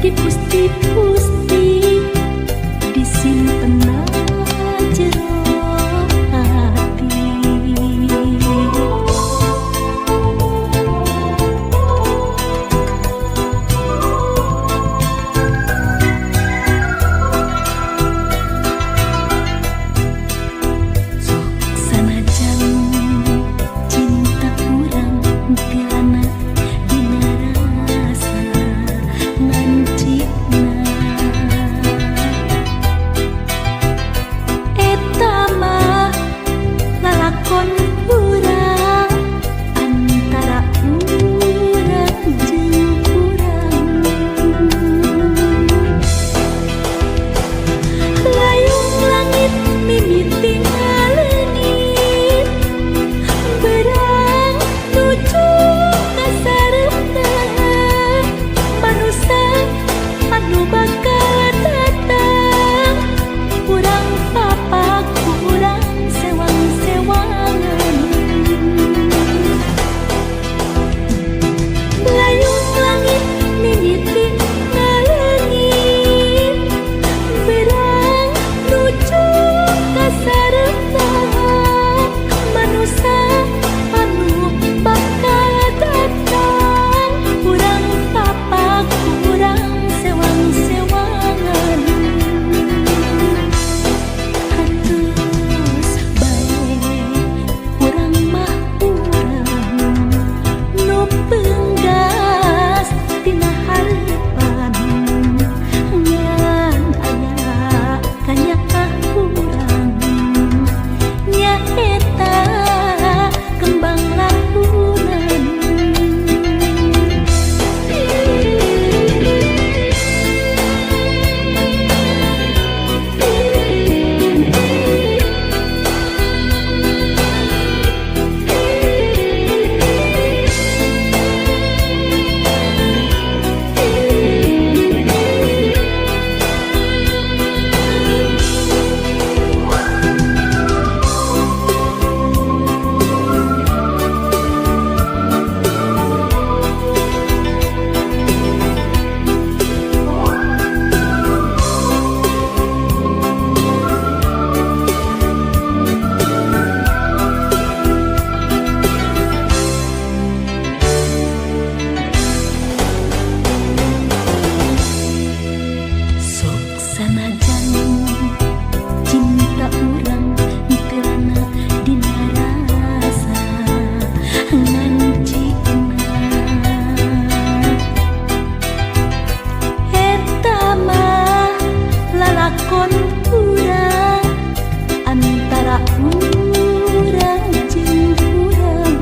Dipusti-pusti disimpen jero hati. Sok sanajan cinta urang tilana dina rasa ngancikna, eta mah lalakon urang antara urang jeung urang. Layung langit mimiti ngaleungit, berang nuju ka sareupna. Manusa anu bakal datang, urang papak urang sewang-sewangan. Layung langit mimiti ngaleungit, berang nuju ka sareupna. Manusa anu bakal datang, urang papak urang sewang-sewangan. Atos bae urang mah urang nu peunggas tina harepan, ngan aya kanyaah urang nyaeta kembang lahunan. Sok sanajan cinta urang tilana dina rasa ngancikna, eta mah lalakon urang antara urang jeung urang.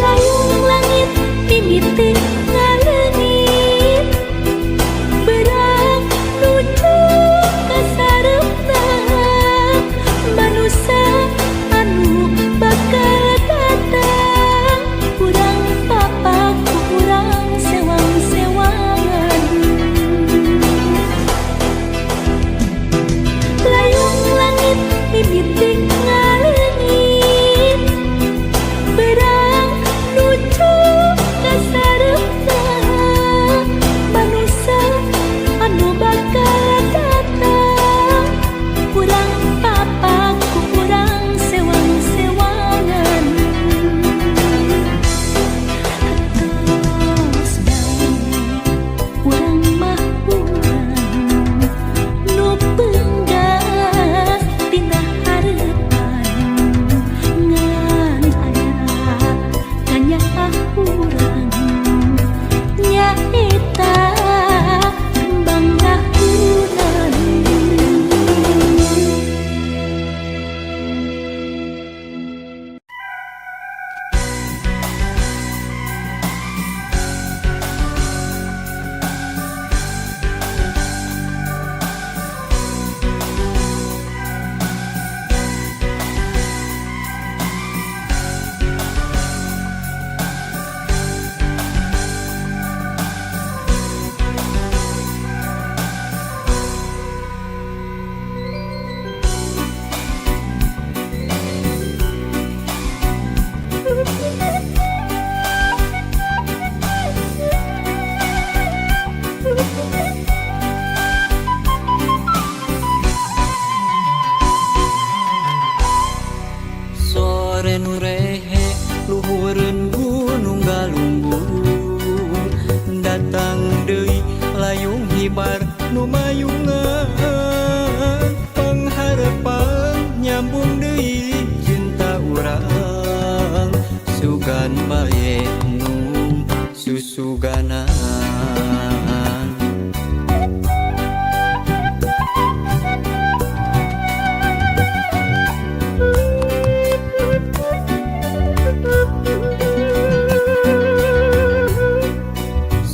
Layung langit mimiti ngaleungit, berang nuju ka sareupna. Manusa anu bakal datang, urang papak urang sewang-sewangan. Layung langit mimiti ngaleungit, berang nuju ka sareupna. Manusa anu bakal datang, urang papak urang sewang-sewangan. Atos bae urang mah urang nu peunggas tina harepan, ngan aya kanyaah urang nyaeta kembang lahunan. Luhureun Gunung Galunggung datang deui layung hibar nu mayungan pangharepan nyambung deui cinta urang sugan bae nu susuganan.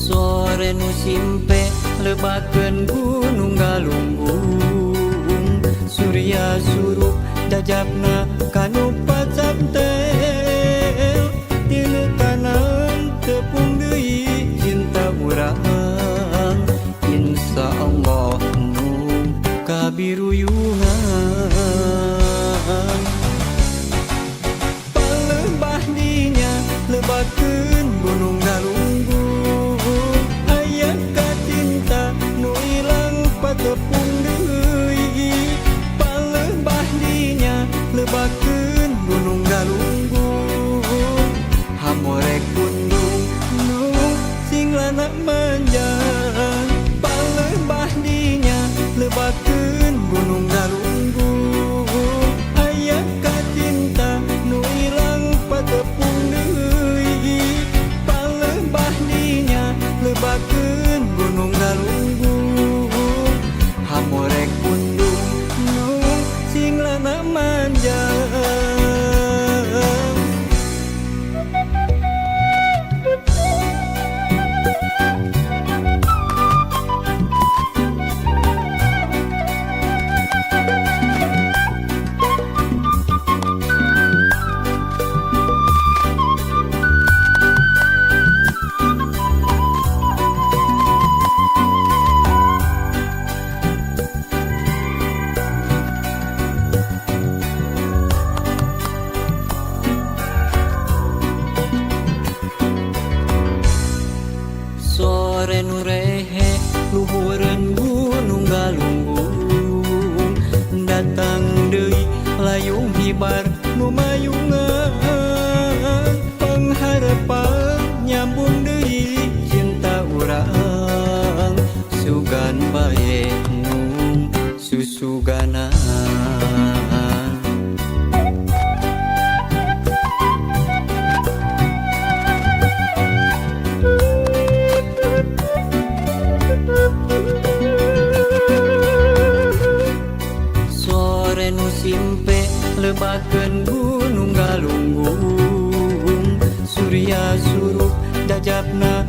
Sore nu simpe lebakeun Gunung Galunggung surya surup jajabna kanu pacaptel tinu tanam tepung deui cinta urang insya Allah nu kabiruyungan. Palembah dinya lebakeun Gunung Galunggung aya kacinta nu ilang patepung deui. Palembah dinya lebakeun Gunung Galunggung hamorek pundung nu sing lana manjang. Palembah dinya lebakeun Gunung Galunggung aya kacinta nu ilang patepung deui. Palembah dinya lebakeun Gunung Galunggung hamorek pundung nu sing lana manjang. Sore nu rehe luhureun Gunung Galunggung datang deui layung hibar nu mayungan pangharepan nyambung deui cinta urang sugan bae nu susuganan. Sore nu simpe lebakeun Gunung Galunggung surya surup jajabna